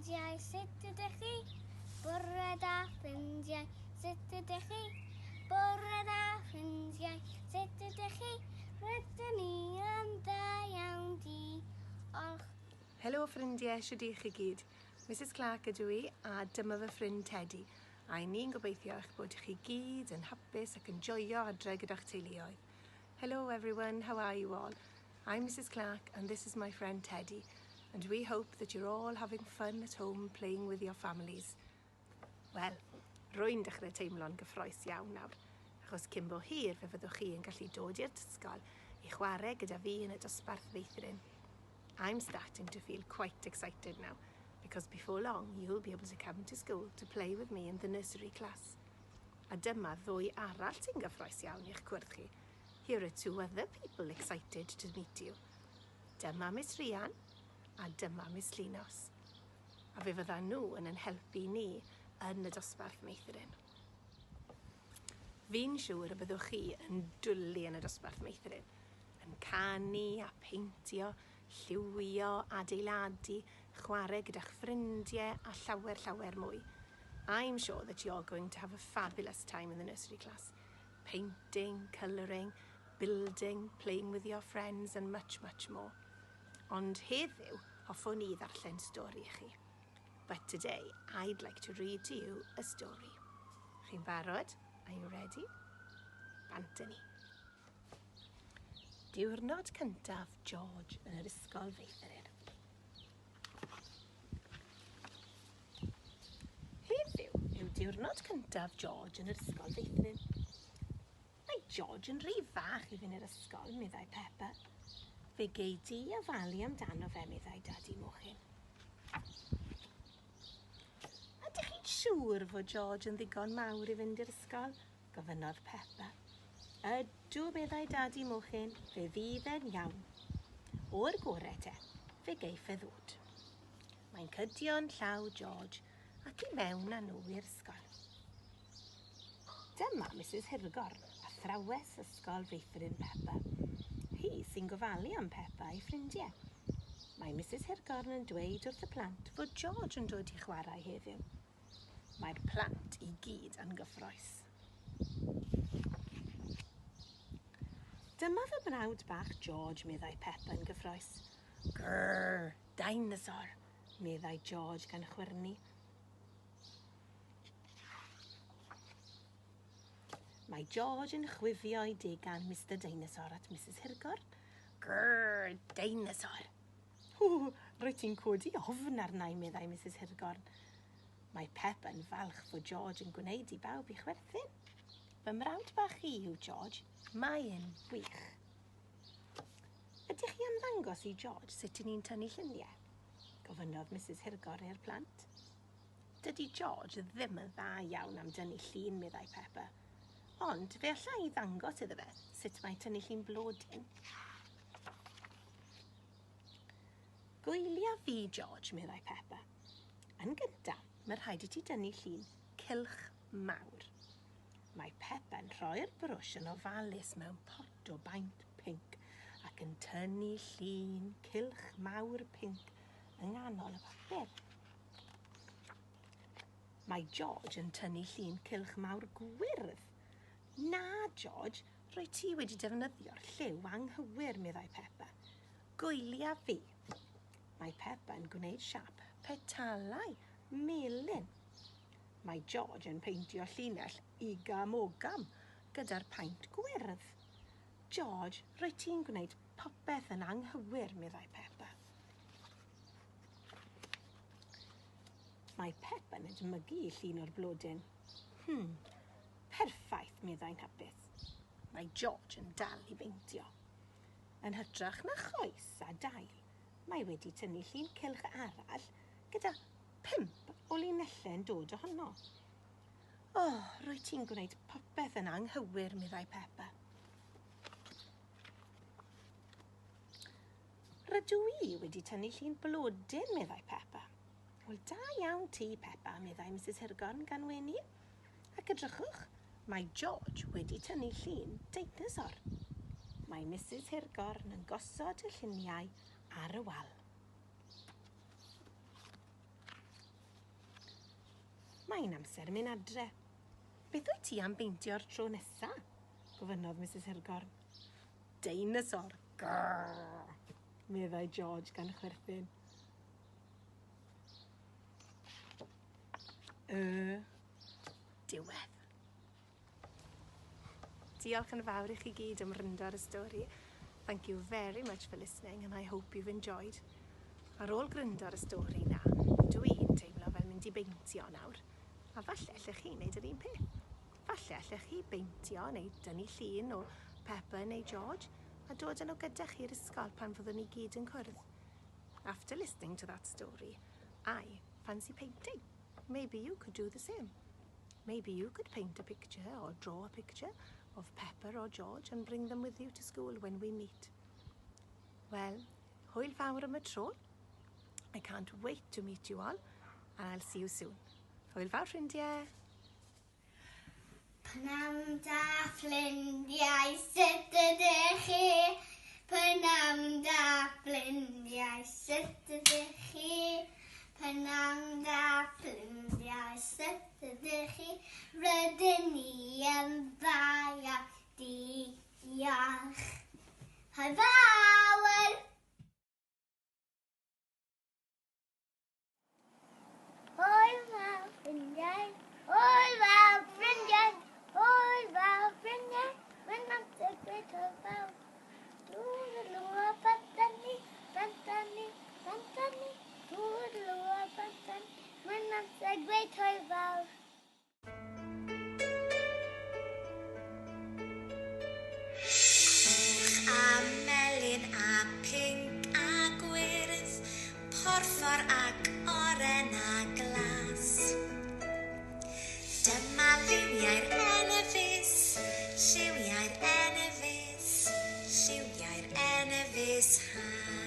ffrindiau, sut ydych chi? Bore da ffrindiau, sut ydych chi? Bore da ffrindiau, sut ydych chi? Rydyn ni yn dda iawn, diolch. Helo ffrindiau, shwd i chi gyd? Mrs Clark ydw i a dyma fy ffrind Teddy. A i ni'n gobeithio eich bod chi gyd yn hapus ac yn joio adre gyda'ch teuluoedd. Hello everyone, how are you all? I'm Mrs Clark and this is my friend Teddy and we hope that you're all having fun at home playing with your families. Wel, rwy'n dechrau teimlo'n gyffroes iawn nawr, achos cyn bo hir fe fyddwch chi yn gallu dod i'r ysgol i chwarae gyda fi yn y dosbarth feithrin. I'm starting to feel quite excited now, because before long you'll be able to come to school to play with me in the nursery class. A dyma ddwy arall sy'n gyffroes iawn i'ch cwrdd chi. Here are two other people excited to meet you. Dyma Miss Rhian a dyma Miss Llinos. A fe fyddan nhw yn yn helpu ni yn y dosbarth meithrin. Fi'n siŵr y byddwch chi yn dwlu yn y dosbarth meithrin. Yn canu a peintio, lliwio, adeiladu, chwarae gyda'ch ffrindiau a llawer llawer mwy. I'm sure that you're going to have a fabulous time in the nursery class. Painting, colouring, building, playing with your friends and much, much more. Ond heddiw, hoffwn i ddarllen stori i chi. But today, I'd like to read to you a story. Chi'n barod? Are you ready? Bant â ni. Diwrnod cyntaf George yn yr ysgol feithrin. Heddiw yw diwrnod cyntaf George yn yr ysgol feithrin. Mae George yn rhy fach i fynd i'r ysgol, meddai Peppa. Fe gei di ofalu amdano fe, meddai Dadi Mochyn. Ydych chi'n siŵr fod George yn ddigon mawr i fynd i'r ysgol? gofynnodd Peppa. Ydw, meddai Dadi Mochyn, fe fydd e'n iawn. O'r gore te, fe geiff e ddod. Mae'n cydio'n llaw George ac i mewn â nhw i'r ysgol. Dyma Misus Hirgorn, athrawes ysgol feithrin Peppa. Hi sy'n gofalu am Peppa a'i ffrindiau. Mae Misus Hirgorn yn dweud wrth y plant fod George yn dod i chwarae heddiw. Mae'r plant i gyd yn gyffrous. Dyma fy mrawd bach George, meddai Peppa yn gyffrous. Grrr, dinosaur, meddai George gan chwyrnu. Mae George yn chwifio ei degan Mister Dinosaur at Misus Hirgorn. Grrr, dinosaur! Ww, rwyt ti'n codi ofn arna i, meddai Misus Hirgorn. Mae Pep yn falch fod George yn gwneud i bawb i chwerthin. Fy mrawd bach i yw George. Mae e'n wych. Ydych chi am ddangos i George sut i ni'n tynnu lluniau? Gofynnodd Misus Hirgorn i'r plant. Dydy George ddim yn dda iawn am dynnu llun, meddai Peppa. Ond fe alla i ddangos iddo fe sut mae tynnu llun blodyn. Gwylia fi, George, meddai Peppa. Yn gyntaf, mae rhaid i ti dynnu llun cylch mawr. Mae Peppa yn rhoi'r brwsh yn ofalus mewn pot o baent pinc ac yn tynnu llun cylch mawr pinc yng nghanol y papur. Mae George yn tynnu llun cylch mawr gwyrdd. Na, George, rwyt ti wedi defnyddio'r lliw anghywir, meddai Peppa. Gwylia fi. Mae Peppa yn gwneud siâp petalau melyn. Mae George yn peintio llinell igam-ogam gyda'r paent gwyrdd. George, rwyt ti'n gwneud popeth yn anghywir, meddai Peppa. Mae Peppa yn edmygu ei llun o'r blodyn. Hmm, perffaith, meddai'n hapus. Mae George yn dal i beintio. Yn hytrach na choes a dail, mae wedi tynnu llun cylch arall gyda phump o linellau'n dod ohono. O, rwyt ti'n gwneud popeth yn anghywir, meddai Peppa. Rydw i wedi tynnu llun blodyn, meddai Peppa. Wel, da iawn ti, Peppa, meddai Misus Hirgorn gan wenu. Ac edrychwch, mae George wedi tynnu llun deinosor. Mae Misus Hirgorn yn gosod y lluniau ar y wal. Mae'n amser mynd adre. Beth wyt ti am beintio'r tro nesa? Gofynnodd Mrs Hirgorn. Deinosor! Grrr! Meddai George gan chwerthin. Y diwedd. Diolch yn fawr i chi gyd am wrando ar y stori. Thank you very much for listening and I hope you've enjoyed. Ar ôl gwrando ar y stori na, dwi'n teimlo fel mynd i beintio nawr. A falle allech chi wneud yr un peth. Falle allech chi beintio neu dynnu llun o Peppa neu George a dod â nhw gyda chi i'r ysgol pan fyddwn ni gyd yn cwrdd. After listening to that story, I fancy painting. Maybe you could do the same. Maybe you could paint a picture or draw a picture of Peppa or George and bring them with you to school when we meet. Wel, hwyl fawr am y tro. I can't wait to meet you all and I'll see you soon. Hwyl fawr, ffrindiau! Pnawn da, ffrindiau, sut ydych chi? Pnawn da, ffrindiau, sut ydych chi? Pnawn da, ffrindiau, sut ydych chi? Rydyn ni yn dda iawn, diolch. Hwyl fawr! Hwyl fawr, ffrindiau! Hwyl fawr, ffrindiau! Hwyl fawr, ffrindiau! Mae'n amser gweud hwyl fawr. Dŵr a bant â ni, bant â ni, bant â ni. Dŵr a bant â ni. Mae'n amser gweud hwyl fawr. Coch a melyn a pinc a gwyrdd, porffor ac oren a glas. Dyma liwiau'r enfys, lliwiau'r enfys, lliwiau'r enfys has.